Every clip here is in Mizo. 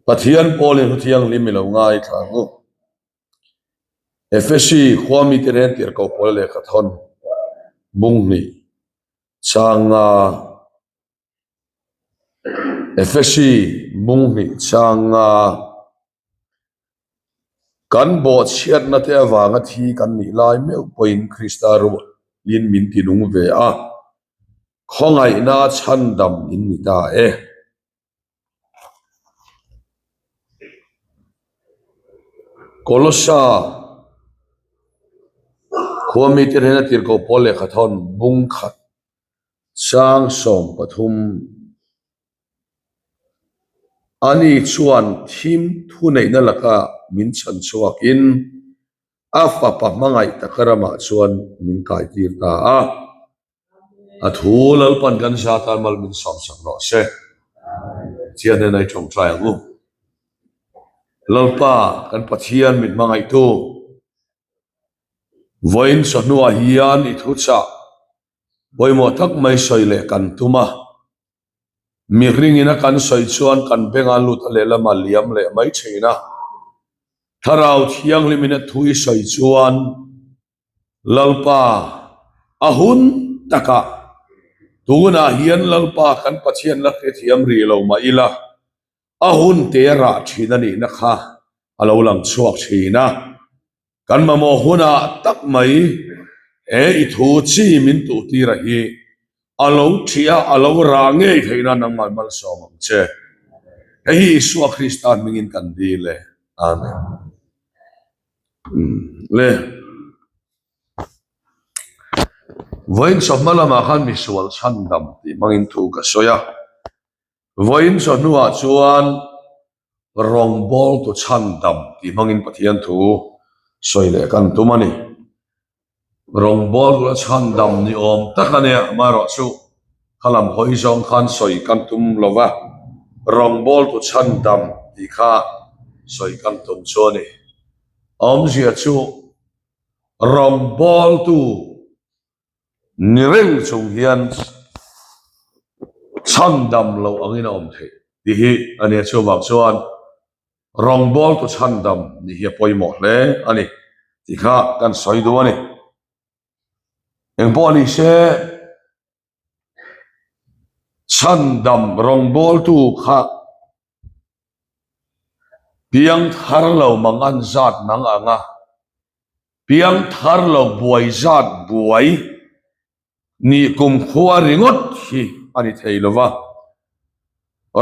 Pathian pawlin thu thianghlim i lo ngaithla ang u. Efesi khua mite nen tirhkoh pawl lehkha thawn bung hnih changa Efesi bung hnih changa kan bawhchhiatna te avanga thi kan nih lai meuh pawhin Krista rualin min ti nung ve a, khawngaihna chhandam in ni ta e. Kolossa khua mite hnena tirhkoh pawl lehkha thawn bung khat sang 13 Ani chuan thim thuneihna laka min chhan chhuakin a fapa hmangaih taka ramah chuan min kaitir ta a. A thu Lalpan kan za tan mal min sawmsak rawh se. Pathian hnena i tawngtai ang u. Lalpa kan Pathian min hmangaihtu, vawiin chawhnuah hian i thuchah pawimawh tak mai sawi leh kan tum a. Mihringin a kan sawi chuan kan benga lut a lehlam a liam leh mai thin a. Thlarau Thianghlimin a thu i sawi chuan Lalpa, a hun takah tunah hian Lalpa kan Pathian la hrethiam rih lo mah ila, a hun te rah thin a nihna kha a lo lang chhuak thin a. Kan mamawh hunah tak mai he i thu chi min tuhtir a hi a lo ṭhih a, a lo rah ngei theih nan nangmah malsawm ang che. Hei hi Isua Krista hmingin kan dil e. Amen. Le. Vawiin chawhma lamah khan misual chhandam tih hmangin thu ka sawi a. Vawiin chawhnuah chuan rawngbawltu chhandam tih hmangin Pathian thu sawi leh kan tum a ni. Rawngbawltu la chhandam ni awm tak a nia, amaherawhchu kha lam hawi zawng khan sawi kan tum lo va, rawngbawltu chhandam tih kha sawi kan tum chu a ni. A awmzia chu rawngbawltu ni reng chung hian chhandam loh angin a awm theih tih hi a nia. Chuvang chuan rawngbawltu chhandam nih hi a pawimawh hle a ni tih kha kan sawi duh a ni. Engpawh ni se chhandam rawngbawltu kha piang thar lo mang an zat nang ang a, piang thar lo buai zat buai nih kumkhua ringawt hi a ni thei lo va,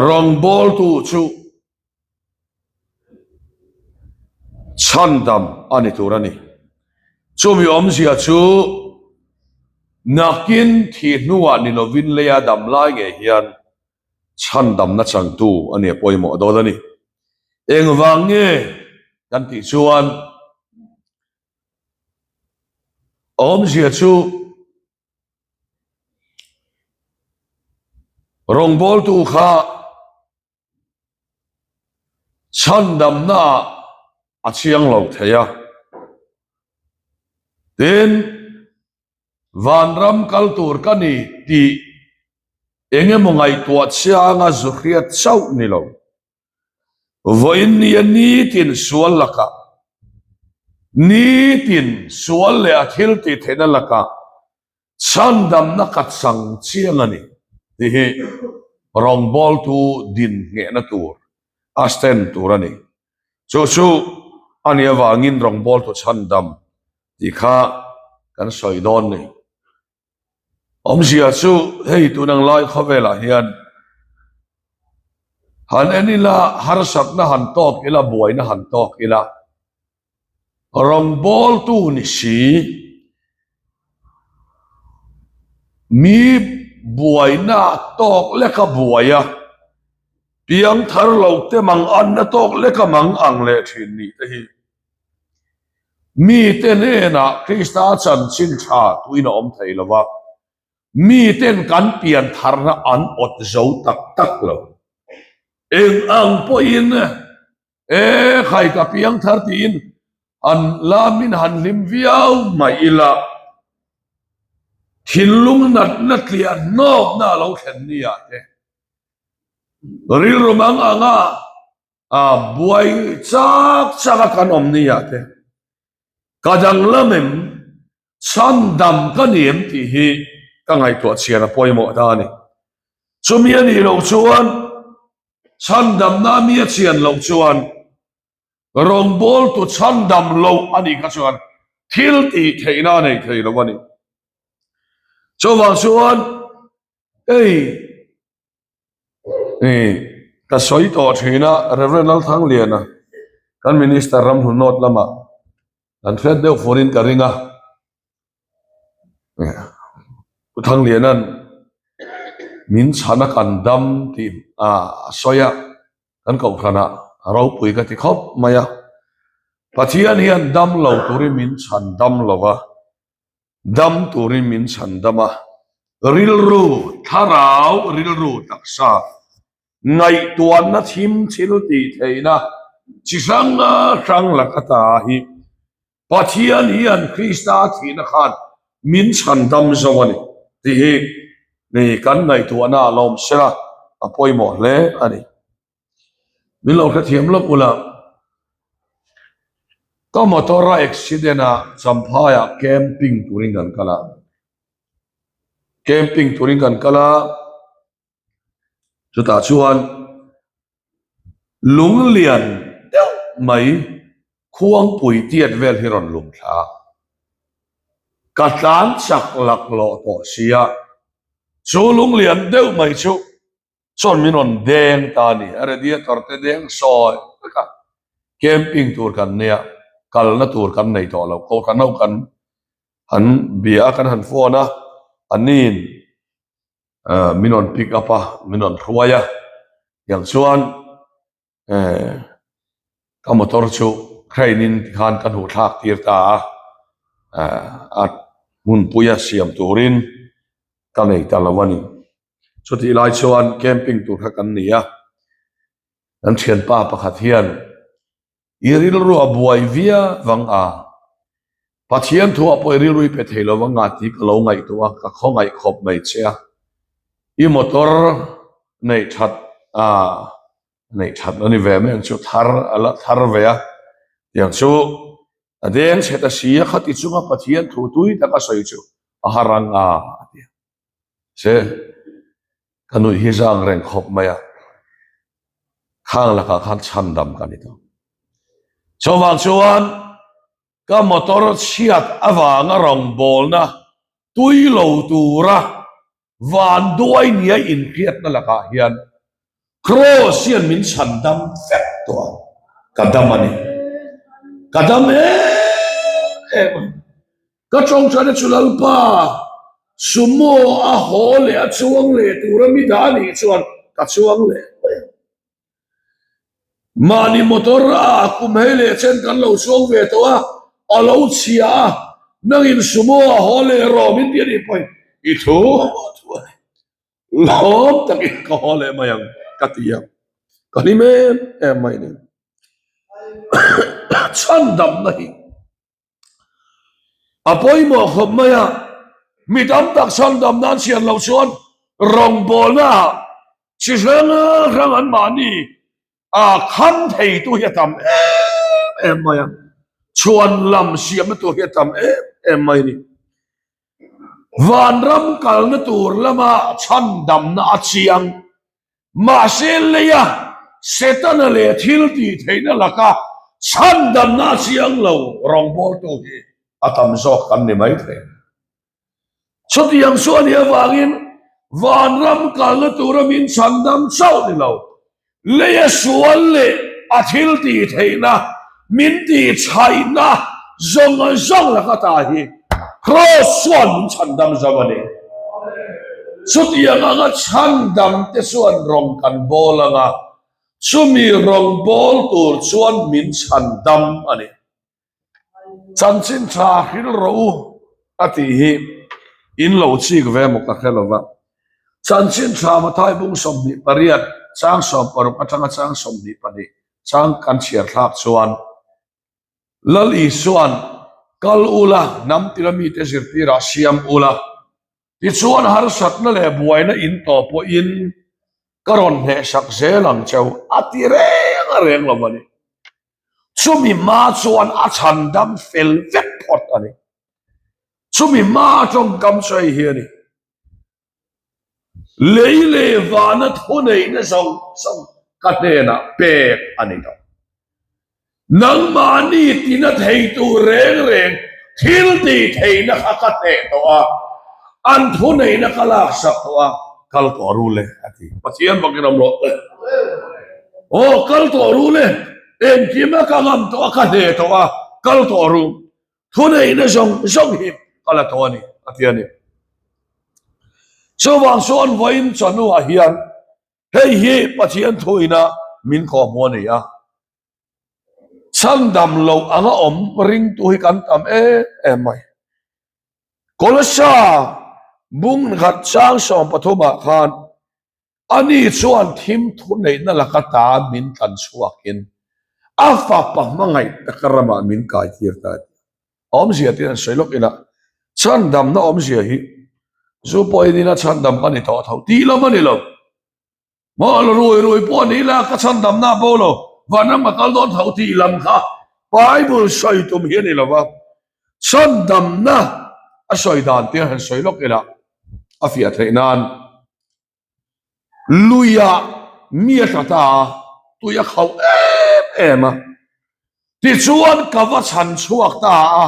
rawngbawltu chu chhandam a ni tur a ni. Chumi awmzia chu nakin thih hnuah ni lovin leia dam lai ngei hian chhandamna changtu a nia pawimawh dawn a ni. Engvang nge kan tih chuan awmzia chu rawngbawltu kha Chhandamna ah a chiang lo thei a. Tin, vanram kal tur ka ni tih eng emaw ngaihtuah chianga zu hriat chauh ni lo. Vawiin nia nitin sual lakah, nitin sual leh a thil tih theihna lakah Chhandamna ka chang chiang a ni tih hi rawngbawltu din nghehna tur a stand tur a ni. Chu chu a nih avangin rawngbawltu chhandam tih kha kan sawi dawn ni. Awmzia chu hei tun ang lai khawvelah hian han en ila harsatna han tawk ila buaina han tawk ila Rawngbawltu ni si, mi buaina tawk leka buai a, piang thar lo te mang anna tawk leka mang ang leh thin nih te hi mite hnenah Krista chanchin tha tuin a awm thei lo va, miten kan pian tharna an awt zo tak tak lo. Eng ang pawhin E khai ka piang thar tiin han lamin han hlim viau mai ila, thinlung natna tliah hnawkna a lo thlen ni ah te rilru mang anga. A buai chak chak a kan awm ni ah te ka danglam em, chhandam ka ni em tih hi ka ngaihtuah chian a pawimawh ta a ni. Chumi a nih loh chuan chhandamna mi a chian loh chuan rawngbawltu chhandam loh a nih kha chuan thil tih theihna a nei thei lo a ni. Chuvang chuan hei Ka sawi tawh thin a, Rev Lalthangliana kan Minister Ramhlun North lamah kan hriat deuh furin ka ring a. Pu Thangliana'n min chhan a kan dam tih a sawi a, kan kohhranah a ropui ka ti khawp mai a. Pathian hian dam lo turin min chhan dam lo va. Dam turin min chhan dam a, rilru, thlarau rilru taksa, ngaihtuahna thim thil tih theihna chi hrang hrang laka ta hi Pathian hian Krista thihna khan min chhan dam zo a ni tih hi ni kan ngaihtuahna a lawm sela a pawimawh hle a ni. Min lo hrethiam lawk ula, ka motor a accident a Champhai ah camping turin kan kal a, camping turin kan kal a, chutah chuan lunglian deuh mai khuangpui tiat vel hi rawn lum thla a, ka tlan chak laklawh tawh sia, chu lunglian deuh mai chu Chuan min rawn deng ta a ni, a radiator te deng sawi vek a, camping tur kan nei a, kalna tur kan nei tawh lo, kohhran ho kan han bia a, kan han phone a, aniin min rawn pick up a, min rawn hruai a, tiang chuan ka motor chu crane in tikhan ka hnuh thlak tir ta a, a hmunpuia siam turin ka nei ta lo a ni. Chutih lai chuan camping tur kha kan ni a, kan thianpa pakhat hian I rilru a buai viau vang a, Pathian thuah pawh i rilru i pe thei lo vang a tih ka lo ngaihtuah a, ka khawngaih khawp mai che a. I motor neih that a neih that a ni ve mai ang chu, thar a la thar ve a, tiang chu a deng chhe ta si a, khati chunga Pathian thu tui taka sawi chu a har ang a a ti a. Se, ka nuih hi zang reng khawp mai a, khang lakah khan chhandam ka ni tawh. Chuvang chuan ka motor chhiat avanga rawngbawlna tui lo tura vanduai nia inhriatna lakah hian Kraws hian min chhandam vek tawh a, ka dam a ni. Ka dam em em a. Ka tawngtaina chu Lalpa, Sumo a haw leh a chuang leh tura mi dah a nih chuan ka chuang leh mai ang. Mahni motor a kum hei leh chen kan lo chuang ve tawh a, a lo chhia a, nangin Sumo a haw leh rawh min ti a nih pawhin i thu thu a ni. Lawm takin ka haw leh mai ang ka ti a, ka hlim em em mai ni. Chhandamna hi a pawimawh khawp mai a, mi tam tak chhandamna an chhiar loh chuan rawngbawlna ah chi hrang hrang an mahni a kham theitu hi a tam em em mai a, chhuan lam siamna tur hi a tam em em mai a ni. Vanram kalna tur lama chhandamna a chiang. Mahse leia Setana leh thil tih theihna laka chhandamna a chiang lo rawngbawltu hi a tam zawk kan ni maithei. Chutiang chu a nih avangin vanram kalna tura min chhandam chauh ni lo, leia sual leh a thil tih theihna min tih chhaihna zawng zawng laka ta hi Kraws chuan min chhandam zo a ni. Chutiang anga chhandam te chuan rawng kan bawl ang a, chumi rawng bawl tur chuan min chhandam a ni. Chanchin tha hril rawh u a tih hi in lo chik ve maw ka hre lo va. Chanchin tha Mathai bung 28 chang 60 atanga chang 22 chang kan chhiar thlak chuan Lal Isua'n kal ula hnam tila mite zirtirah siam ula tichuan harsatna leh buaina in tawh pawhin ka rawn hnehsak zel ang cheu a ti reng a. reng lo a ni. Chumi hma chuan a chhandam fel vek phawt a ni. Chumi hma tawngkam chu hei hi a ni. Lei leh vana thuneihna zawng zawng ka hnenah pek a ni tawh. Nangmahni tina thei tur reng reng thil tih theihna kha ka hneh tawh a, an thuneihna ka laksak tawh a, kal tawh ru le a ti. Pathian vakin awm rawh. Aw kal tawh ru le, engkima ka ngam tawh a, ka hneh tawh a, kal tawh ru. Thuneihna zawng zawng hi ka la tawh a ni, a ti a ni. Chuvang chuan vawiin chawhnuah hian hei hi Pathian thuina min kawhhmuh a ni a. Chhandam loh anga awm ringtu hi kan tam em em mai. Kolossa bung khat chang 13 ah khan Ani chuan thim thuneihna laka ta min tlan chhuakin a fapa hmangaih taka ramah min kai tir ta a ti. A awmzia tiin an sawi lawk ila, chhandamna awmzia hi zu pawhin ina chhandam ka ni tawh tho tih lam a ni lo. Maw rui rui pawh a ni ila ka chhandamna a bo lo, vanram ka kal dawn tho tih lam kha Bible sawi tum hi a ni lo va. Chhandamna a sawi dan tia han sawi lawk ila a fiah theih nan. Luiah mi a tla ta a, tui a khauh em em a. Tichuan ka va chhan chhuak ta a,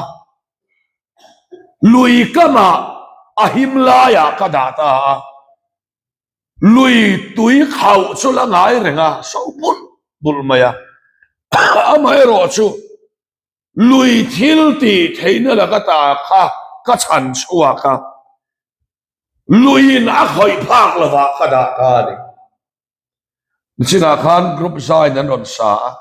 lui kamah a him laiah ka dah ta a. Lui tui khauh chu la ngai reng a, so bulh bulh mai a. Amaherawhchu lui thil tih theihna laka ta kha ka chhan chhuak a. Luiin a khawih phak lovah ka dah ta a ni. Nichinah khan group zain an rawn sa a,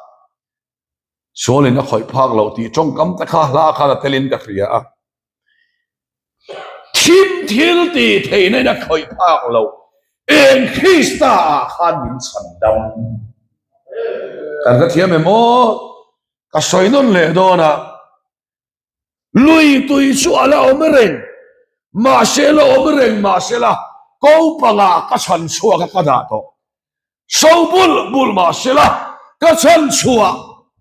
Sualin a khawih phak loh tih tawngkam te kha hla khan a telin ka hria a. Thim thil tih theihna in a khawih phak loh eng Krista ah khan min chhan dam. Kan hrethiam em aw? Ka sawi nawn leh dawn a. Lui tui chu a la awm reng, mahse la awm reng mahse la ko pangah ka chhan chhuak a ka dah tawh. So bulh bulh mahse la ka chhan chhuah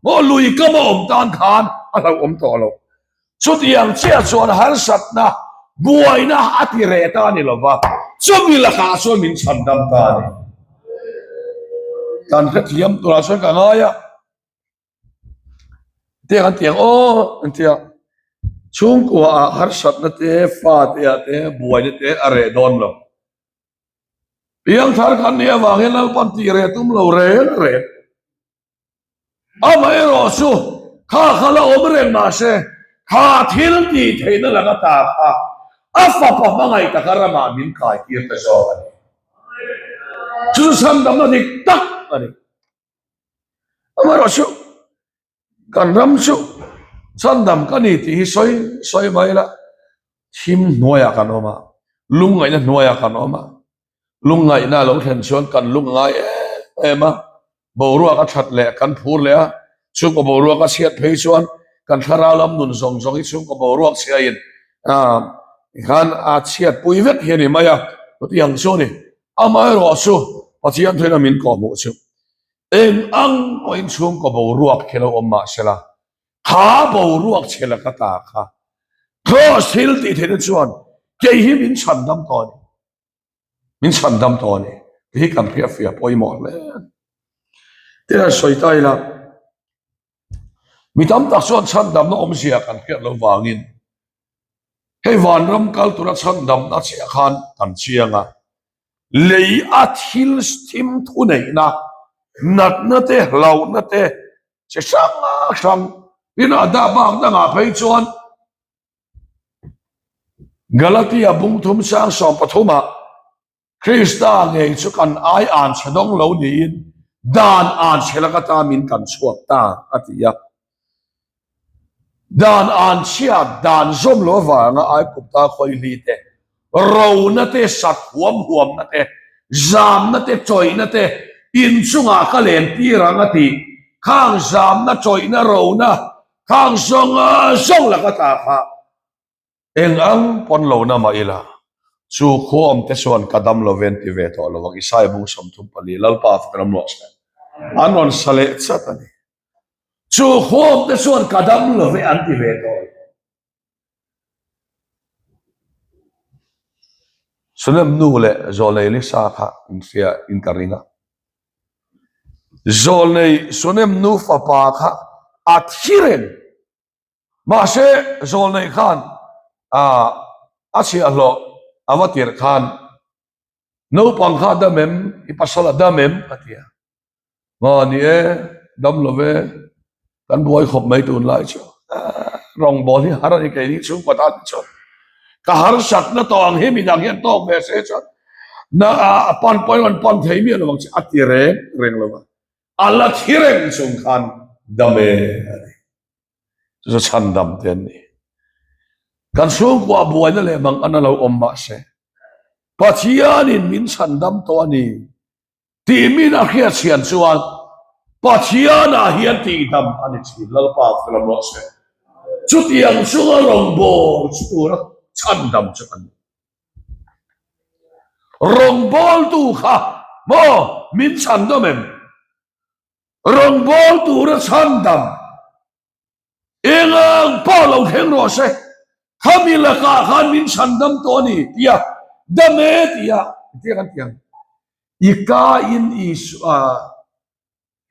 maw lui kam a awm tan khan a hlauhawm tawh lo. Chutiang chiah chuan harsatna, buaina a ti reh ta a ni lova, chumi lakah chuan min chhan dam ta a ni. Kan hrethiam turah chuan ka ngai a. Tiang an tiang aw an tia chhungkua ah harsatna te fa te ah te buaina te a reh dawn lo. Piangthar kan nih avang hian Lalpan tih reh tum lo reng reng. Amaherawh chu kha kha la awm reng mahse kha thil tih theihna laka ta kha a fapa hmangaih taka ramah min kai tir ta zawk a ni. Chu chu chhandamna dik tak a ni. Amaherawh chu kan ram chu chhandam ka ni tih hi sawi sawi mai ila thim hnuaiah kan awm a, lungngaihna hnuaiah kan awm a, lungngaihna a lo thlen chuan kan lung a ngai em em a, boruak a that leh kan phur leh a, chhungkaw boruak a chhiat phei chuan kan thlarau lam nun zawng zawng hi chhungkaw boruak chhiain ah tikhan a chhiat pui vek hi a ni mai a, chutiang chu a ni. Amaherawh chu Pathian thuin a min kawhhmuh chu eng ang pawhin chhungkaw boruak khi lo awm mah sela, kha boruak chhe laka ta kha Kraws thil tih theihna chuan kei hi min chhandam tawh a ni, min chhandam tawh a ni tih hi kan hriatfiah pawimawh hle a ni. Tin han sawi ta ila, mi tam tak chuan chhandamna awmzia kan hriat loh vangin Hei vanram kal tura chhandamna chiah khan kan chiang a, lei a thil thim thuneihna, natna te, hlauhna te chi hrang hrang tin a dah bak dangah phei chuan Galatia bungthum sang 13 ah Krista ngei chu kan ai an chhe dawng lo niin dan an chhe laka ta min kan chhuak ta a ti a. Dan an chhia dan zawm lo avanga Aigupta khawihli te, rona te, sat huam huamna te, zamna te, chawihna te inchungah ka len tir ang a ti. Khang zamna, chawihna, rona khang zawng zawng laka ta kha Eng ang pawn lo na mah ila, chu khua awmte chuan ka dam lo ven ti ve tawh lo ang, Isaiah bung 34, Lalpa fak ram luah se. An rawn sa leh chat a ni. Chu khawm te chuan ka dam lo ve an ti ve tawh lo. Sunem nu leh Zawlnei Lisa kha inhria in ka ring a. Zawlnei Sunem nu fapa kha a thi reng. Mahse Zawlnei khan a chhiahhlawh a va tirh khan naupang kha a dam em, i pasal a dam em a ti a. Nga ni e, dam lo ve, kan buai khawp mai tunlai chu. Rawngbâwl hi har a ni keini chhungkaw tan hi chuan. Ka harsatna tawh ang hi midang hian tawk ve se chuan na a pan pawhin rawn pan thei miah lo ang che a ti reng reng lo va. A la thi reng chung khan dam e a ti. Chu chu chhandam te an ni. Kan chhungkua buaina leh mang an a lo awm mah se Pathianin min chhandam tawh a ni. Tihmin a hriatchhian chuan Pathianah hian tihdam a ni thin, Lalpa fel rawh se. Chutiang chunga rawngbâwl chu tura chhandam chu a ni. Rawngbâwltu kha maw min chhandam em? Rawngbâwl tura chhandam. Engang pawh lo thleng rawh se, khami lakah khan min chhandam tawh a ni tia dam e tia tia kan ti ang. I ka in Isua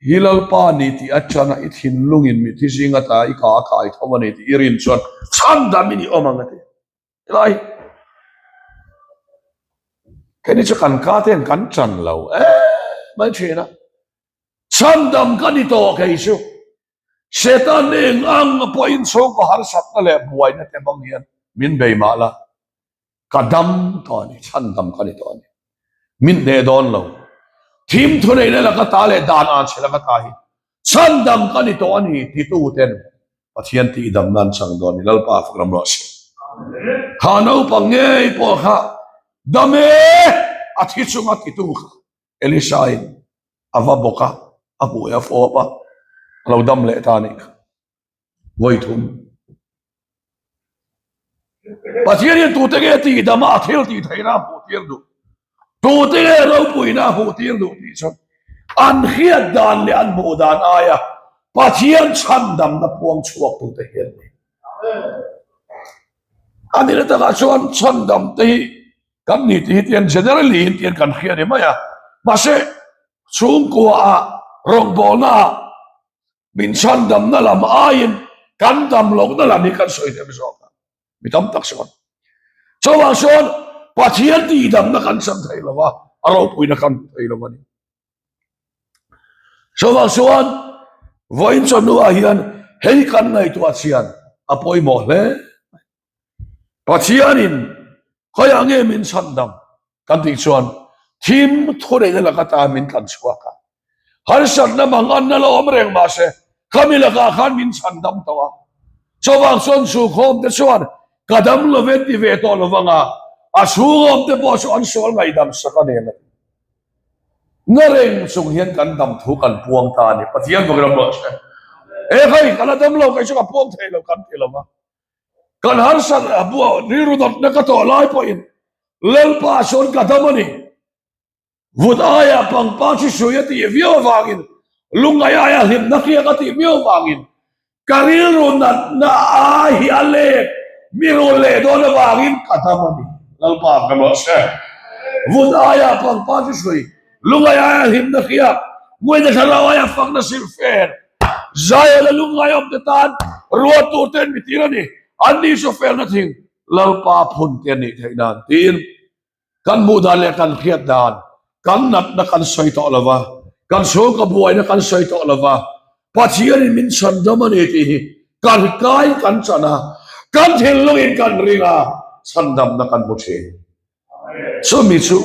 hi Lalpa ni tih atana i thinlungin mithi zing ata i ka a kai tho a ni tih i rin chuan chhandam in i awm ang a ti. Helai keini chu kan ka ten kan chan lo em mai thin a, chhandam ka ni tawh kei chu. Satan eng ang pawhin chhungkaw harsatna leh buaina te hmang hian min bei mah la, ka dam tawh a ni, chhandam ka ni tawh a ni. Min hneh dawn lo. Thim thuneihna laka ta leh dan an chhe laka ta hi chhandam ka ni tawh a ni titu ten Pathian tihdamna an chang dawn a ni. Lalpa fak ram rawh se. Kha naupang ngei pawh kha dam e a thi chunga titu kha Elisa in a va bawk a, a hmuh a fawp a, a lo dam leh ta a nih kha. Vawi thum. Pathian hian tute nge tihdam a, a thil tih theihna a hmuh tir duh. Tute nge ropuina a hmuh tir duh tih chuan an hriat dan leh an hmuh dan aia Pathian chhandamna puang chhuak tute hian ni. A nihna takah chuan chhandam te hi Kan ni tih hi tian generally in tian kan hria ni mai a, mahse chhungkua ah rawngbawlna ah min chhandamna lam aiin kan dam lohna lam hi kan sawi hnem zawk a, mi tam tak sawn. Chuvang chuan Pathian tihdamna kan chang thei lo va, a ropuina kan hmu thei lo a ni. Chuvang chuan vawiin chawhnuah hian hei kan ngaihtuah chian a pawimawh hle mai. Pathianin khawiah nge min chhandam kan tih chuan thim thureina laka ta min tlan chhuak a, harsatna manganna la awm reng mah se khami lakah khan min chhandam tawh a. Chuvang chuan chhungkhawm te chuan ka dam lo ve ti ve tawh lo vang a, a chhungawm te pawh chu an sual ngaihdam sak a nen a ti. Na reng chung hian kan dam thu kan puang ta a ni. Pathian bawk ram rawh se. E hei ka la dam lo kei chu ka puang thei lo kan ti lo va. Kan harsat a bua rilru dawtna ka tawh lai pawhin Lalpa sawn ka dam a ni. Vut aia pangpar chi hrui a tih viau avangin, lungngai aia hlimna hriak a tih viau avangin, ka rilru natna ai hi a lek mi rul leh dawn avangin ka dam a ni. Lalpa ka rawh se. Vut aia pangpar chi hrui, lungngai aia hlimna hriak, nguaina thlarau aia fakna silhfen, Zion a lungngai awmte tan ruat tur ten mi tir a ni. An ni chu felna thing Lalpa phun te a nih theih nan tiin kan hmuh dan leh kan hriat dan, kan natna kan sawi tawh lo va, kan chhungkaw buaina kan sawi tawh lo va, Pathianin min chhandam a ni tih hi kan kai kan chan a, kan thinlungin kan ring a, chhandamna kan hmu thin. Chumi chu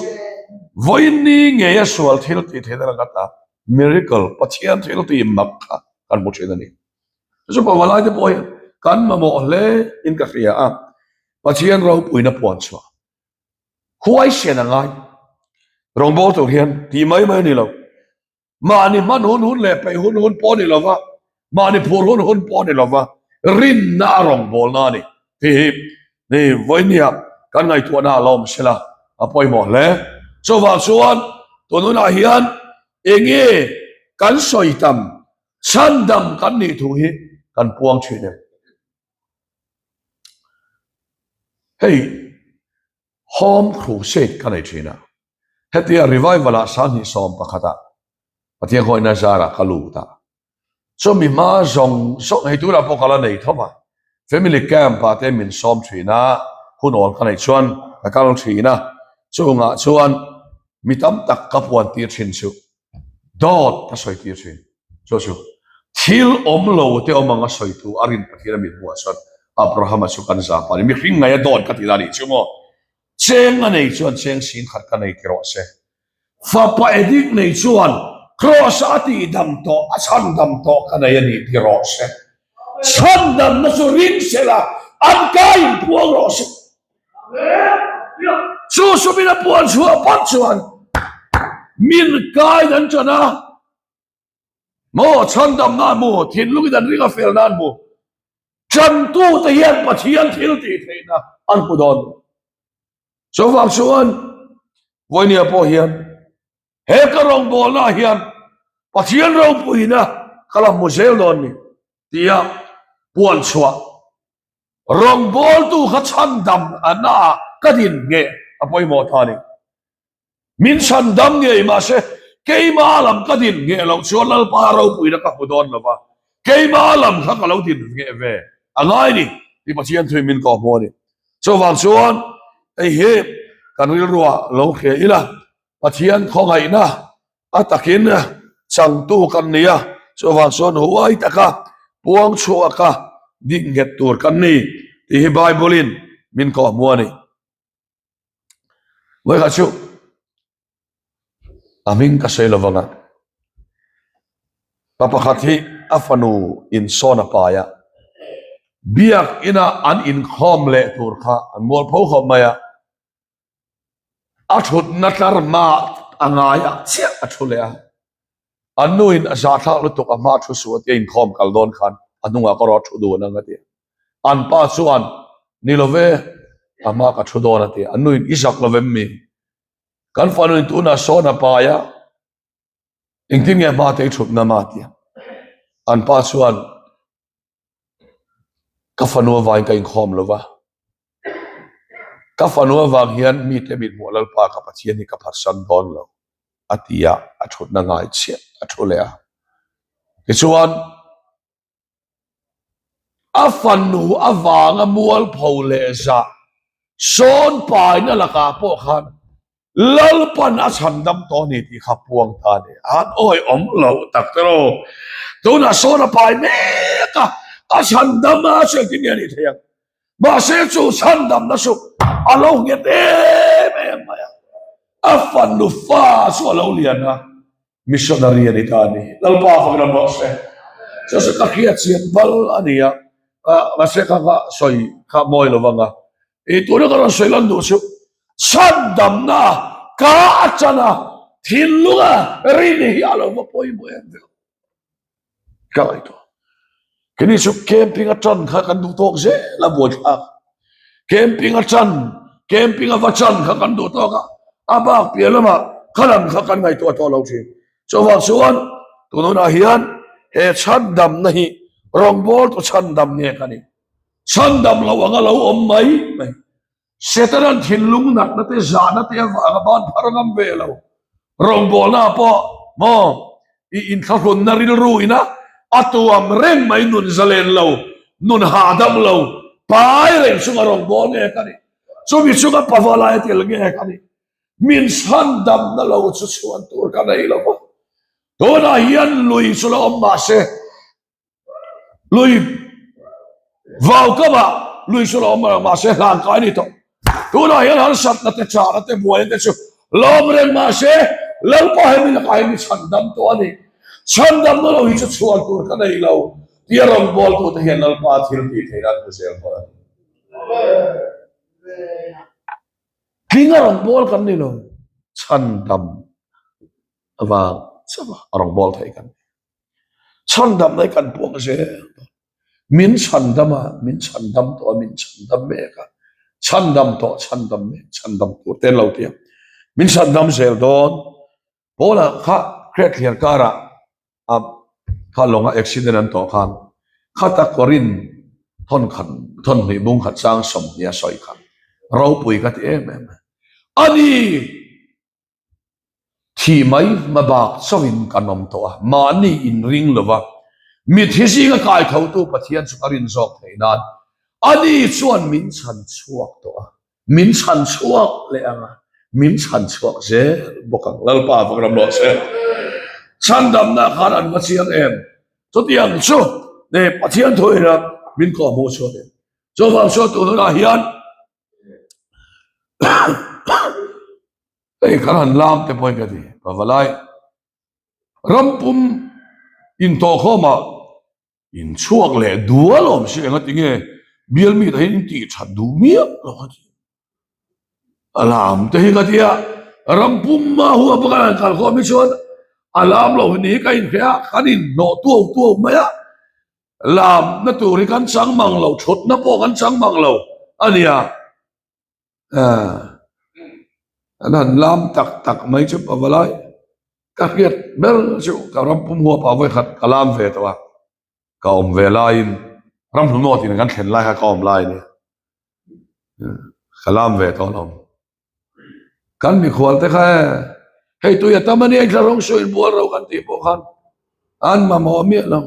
vawiin ngeia sual thil tih theihna lang ata miracle, Pathian thil tih mak kha kan hmu thin a ni. Chu chu pavalai te pawh hian kan mamawh hle in ka hria a, Pathian ropuina puan chhuah huaisen a ngai. Rawngbâwl tur hian tih mai mai a ni lo. Mahni hman hun hun leh peih hun hun pawh a ni lo va, mahni phur hun hun pawh a ni lo va, rinna a rawngbawlna a ni tih hi ni vawinia kan ngaihtuahna a la awm sela a pawimawh hle. Chuvang chuan tun hunah hian eng nge? kan sawi tam chhandam kan nih thu hi kan puang thin em? Hei Home Crusade ka nei thin a, hetia Revival ah 2011 ah Pathian khawihna zarah ka lut a, chumi hma zawng zawng hei tunah pawh ka la nei tho a, Family Camp ah te min sawm thin a, hun awl ka neih chuan ka kal thin a, chungah chuan mi tam tak ka puan tir thin chu Dawt ka sawi tir thin. Chu chu thil awm lo te awm ang a sawi tu a rin Pathian a mit hmuh ah chuan Abrahama chu kan zah pah a ni. Mihring ngaih a dawt ka tih dan nih chu maw? Cheng a nei chuan cheng sing khat ka nei ti rawh se. Fapa edik nei chuan Kraws a tih dam tawh a chhan dam tawh ka nei a ni ti rawh se. Chhan damna chu ring sela an kai in puang rawh se. Chu sumin a puan chhuah phawt chuan min kain an ṭan a, maw chhandamna an hmu, thinlungin an ring a felna an hmu. Ṭantute hian Pathian thil tih theihna an hmu dawn. Chuvang chuan vawinia pawh hian he ka rawngbawlna ah hian Pathian ropuina ka la hmu zel dawn ni tia puan chhuah Rawngbawltu kha chhandam a na ah ka din nge a pawimawh ta a ni. Min chhandam ngei mahse keima lam ka din nge loh chuan Lalpa ropuina ka hmu dawn lo va, keima lam kha ka lo din nge ve a ngai ni tih Pathian thuin min kawhhmuh a ni. Chuvang chuan hei hi kan rilruah lo hria ila, Pathian khawngaihna A takin changtu kan ni a, chuvang chuan huai taka puang chhuaka dik nghet tur kan ni tih hi Bible-in min kawhhmuh a ni. Vawikhat chu a hming ka sawi lo vang a, pa pakhat hi a fanu insawn a pai a, biak ina an inkhawm leh tur kha an mualpho khawp mai a, A thutna tlar hma a ngai ah chiah a thu leh a, an nu in a zahthlak lutuk a hma thu suh a tia inkhawm kal dawn khan a hnungah ka rawh a thu dun ang a ti a, an pa chuan ni lo ve a hma ka thu dawn a ti a, an nu in i zak lo vem mi? Kan fanu in tunah sawn a pai a, engtin nge hma te i thutna ma a ti a, an pa chuan Ka fanu avangin ka inkhawm lo va, ka fanu avang hian mite mithmuh Lalpa ka Pathian hi ka phatsan dawn lo, a ti a, a thutna ngai chiah a thu leh a. Tichuan, a fanu avanga mualpho leh zah sawn paina lakah pawh khan Lalpan a chhandam tawh a ni tih kha puang ta a ni. An awi awm loh tak te rawh. Tunah sawn a pai mek a, a chhandam a hriat tin nge a nih thei ang. Mahse chu chhandamna chu a lo nghet em em mai a. A fanu fa chu a lo lian a, missionary a ni ta a ni. Lalpa fak ram rawh se. Chu chu ka hriat chian bal a ni a, mahse kha kha sawi kha mawi lo vang a. I tuna ka rawn sawi lan duh chu chhandamna ka a chan a, thinlunga rin hi a lo va pawimawh em ve. Ka ngaihtuah. Kini chu camping a tan kha kan duh tawk zel a buaithlak. Camping a tan, camping a va chan kha kan duh tawk a, a bak piah lamah kha lam kha kan ngaihtuah tawh lo thin. Chuvang chuan tun hunah hian he chhandamna hi rawngbawltu chhandam nge ka ni. Chhandam lo anga lo awm mai mai. Setanan thinlung natna te zahna te avanga ban phar ngam ve lo. Rawngbawlna ah pawh maw i inthlahrunna rilru ina a tuam reng mai nun zalen lo, nun hahdam lo, pai reng chunga rawngbâwl nge ka nih? Chumi chunga pavalai a tel nge ka nih? Min chhandamna lo chu chhuan tur ka nei lo va. Tunah hian lui chu la awm mah se, Lui vau kamah lui chu lo awm reng mahse hlan kai a ni tawh. Tunah hian harsatna te chahna te buaina te chu lo awm reng mahse Lalpa he mi lakah hian mi chhandam tawh a ni. Chhandamna lo hi chu chhuan tur ka nei lo tia rawngbawltute hian Lalpa thil tih theihna an hmu zel bawk a ni. Tlinga rawngbâwl kan ni lo, chhandam avang chauha rawngbâwl thei kan ni. Chhandamna hi kan puang zel dawn. Min chhandam a, min chhandam tawh a, min chhandam mek a, chhandam tawh, chhandam mek, chhandam tur te an lo ti a, min chhandam zel dawn. Paula kha Kret thliar karah. A kha lawnga accident an tawh khan khata Korin thawn khat thawn hnih bung khat chang 20 a sawi kha ropui ka ti em em a ni. Thih mai hma bak chauhin kan awm tawh a, mahni inring lova mitthi zinga kai thotu Pathian chu ka rin zawk theih nan ani chuan min chhan chhuak tawh a. Min chhan chhuak leh ang a, min chhan chhuak zel bawk ang. Lalpa vak ram rawh se. Chhandamna khan an va chiang em? Chutiang chu ne Pathian thuin a min kawhhmuh chhuak em? Chuvang chuan tun hunah hian hei kan han lam te pawhin ka ti pavalai rampum intawhkhawmah In chhuak leh dual awm si enga tinge bial mi te hi in tih that duh miah lo a ti. A lam te hi ka tia ram pum a hua bawk a han kal khawm hi chuan a lam lo ni hi ka inhre a kan in hnawh tuau tuau mai a lam na tur hi kan chang mang lo thut na pawh kan chang mang lo a nia an han lam tak tak mai chu pavalai ka hriat ber chu ka ram pum huap ah vawi khat ka lam ve tawh a ka awm ve laiin ram hnuhnawh tin kan thlen lai kha ka awm lai a nia ka lam ve tawh alawm kan mikhual te kha e hei tui a tam a nia thla rawng sawi inbual ro kan tih pawh khan an mamawh miah lo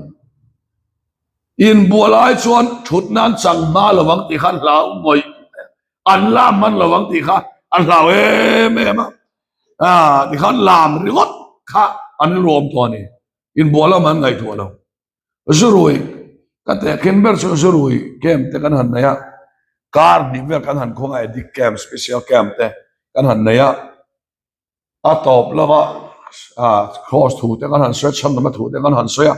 inbual ai chuan thut nan chang hma lo ang tih kha an hlau ngawih an lam man lo ang tih kha an hlau em em a ah tikhan lam ringawt kha an ruam tawh a ni inbual lam an ngaihtuah lo Zurui ka tehkhin ber chu Zurui camp te kan han nei a, kar hnih vel kan han khawnga addict camp special camp te kan han nei a, a tawp lama ah cross thu te kan han sawi a chhandamna thu te kan han sawi a,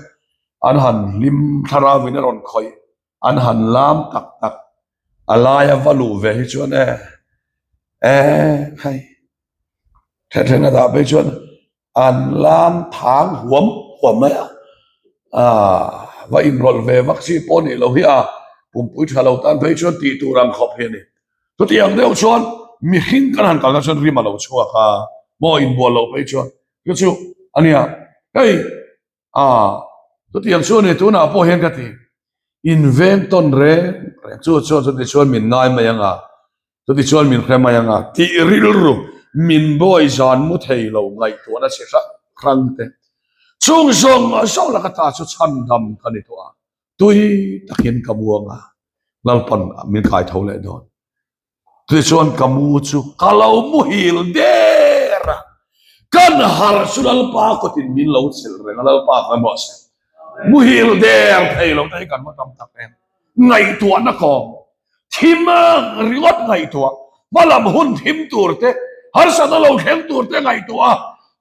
an han hlim thlarau in a rawn khawih an han lam tak tak a laia va luh ve hi chuan e e hei thehthlenna dah phei chuan An lam thang huam huam mai a, aah va inrawlh ve vak chi pawh nih loh hi a, pumpui tha lo tan phei chuan tih tur ang khawp hi a ni. Chutiang deuh chuan mihring kan han kalna chuan rim a lo chhuak a, maw inbual loh phei chuan chu chu a nia. Hei aah chutiang chu a ni tunah pawh hian ka ti, inveng tawn reng reng chu chuan chuti chuan min ngai mai ang a, Chutichuan min hre mai anga tih rilru min bawi zan mu thei lo ngaihtuahna chi hrang hrang te chung zawng zawng laka ta chu chhandam ka ni tawh a, tui takin ka mu anga Lalpan min kai tho leh dawn. Chutichuan ka mu chu ka lo muhil der a, kan harh chu Lalpa kawtin min lo chilh reng a, Lalpa ka emaw a se muhil der thei lo te hi kan va tam tak em. Ngaihtuahna kawng thim ringawt ngaihtuah, hmalam hun thim tur te, harsatna lo thleng tur te ngaihtuah a,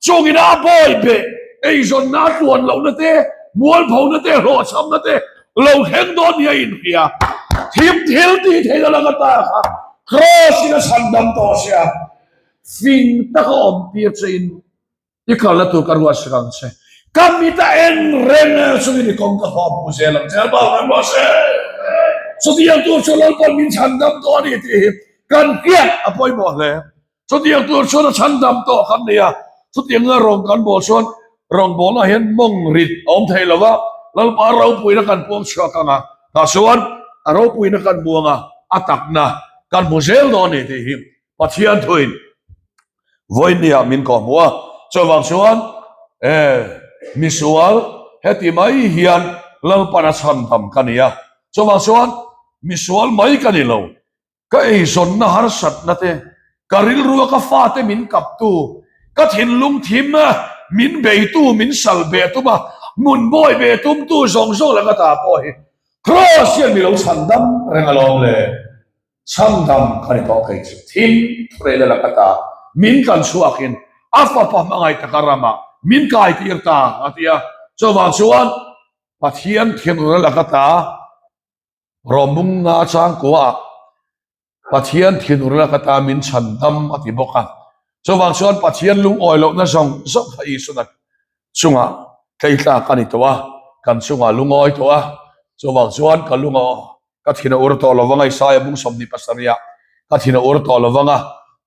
chungin a bawi beh, eizawnna a tluan lohna te, mualphona te, hlawhchhamna te lo thleng dawn nia inhria. Thim thil tih theihna lang ata kha Kraws-in a chhandam tawh sia, fing taka awmtir chein I kalna tur ka ruat sak ang che. Ka mit a en reng e, chungin i kawng ka hawh hmuh zel ang che. Lalpa kan ruah se. Chutiang tur chu Lalpa'n min chhandam tawh a ni tih hi kan hriat a pawimawh hle. Chutiang tur chuan a chhandam tawh kan ni a, chutianga rawng kan bawl chuan rawngbawlnaah hian mawng rit a awm thei lo va, Lalpa ropuina kan puang chhuak ang a, tah chuan a ropuina kan muang a, a takna kan hmu zel dawn a ni tih hi Pathian thuin Vawinia min kawh hmu a, chuvang chuan e misual heti mai hian Lalpan a chhandam ka ni a, chuvang chuan misual mai ka ni lo, ka eizawnna harsatna te, ka rilrua ka fate min kaptu, ka thinlung thim min beitu, min sal be tum a, hmun bawi be tumtu zawng zawng laka ta pawh hi Kraws hian mi lo chhandam reng alawm le. Chhandam ka ni tawh kei chu thim thurel a laka ta min tlan chhuakin a fapa hmangaih taka ramah min kai tir ta a ti a. Chuvang chuan Pathian thinrul a laka ta Rawmung nga changkua ah Pathian thinrul a laka ta min chhandam a ti bawk a. Chuvang chuan Pathian lungawi lohna zawng zawng kha Isua chungah tleitlak a ni tawh a, kan chungah lungawi tawh a. Chuvang chuan ka lungaw Ka thin a ur tawh lo vang a, Isaiah bung 27 ah ka thin a ur tawh lo vang a,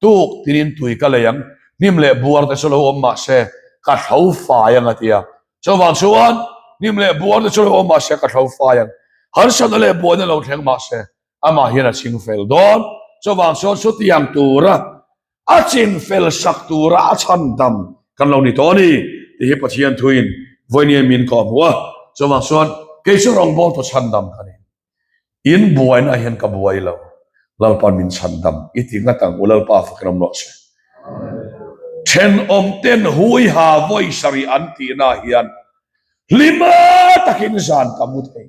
tuk tinin tui ka lei ang, hnim leh buar te chu lo awm mah se ka thlo fai ang a ti a. Chuvang chuan hnim leh buar te chu lo awm mahse ka thlo fai ang. Harsatna leh buaina lo thleng mahse amah hian a ching fel dawn. Chuvang chuan chutiang tura a ching fel sak tura a chhandam kan lo ni tawh a ni tih hi Pathian thuin vawinia min kawh hmu a. Chuvang chuan kei chu rawngbawltu chhandam ka ni. In buaina hian ka buai lo, Lalpa min chhandam i ti ngat ang u Lalpa fakin awm rawh se. Thenawm ten hui ha vawi sarih an tihna hian hlima takin zan ka mu thei.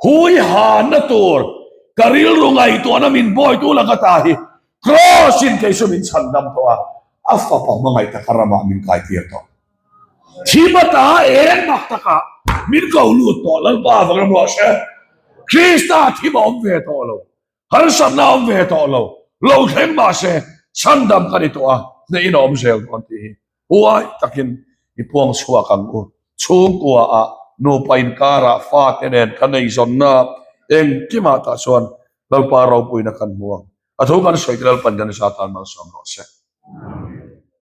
Hui ha na tur ka rilru ngaihtuahna min bawitu laka ta hi Kraws in kei chu min chhandam tawh a, a fapa hmangaih taka ramah min kaitir tawh. Thim ata eng mak takah min ko lut tawh Lalpa vang ram rawh se. Krista thim a awm ve tawh lo, harsatna a awm ve tawh lo, lo thleng mah se chhandam ka ni tawh a, hnehin a awm zel dawn tih hi huai takin i puang chhuak ang u. Chhungkua ah, nupa inkarah, fate nen kan eizawnna engkimah tah chuan Lalpa ropuina kan hmu ang. A thu kan sawi te Lalpan kan zat tan malsawm rawh se.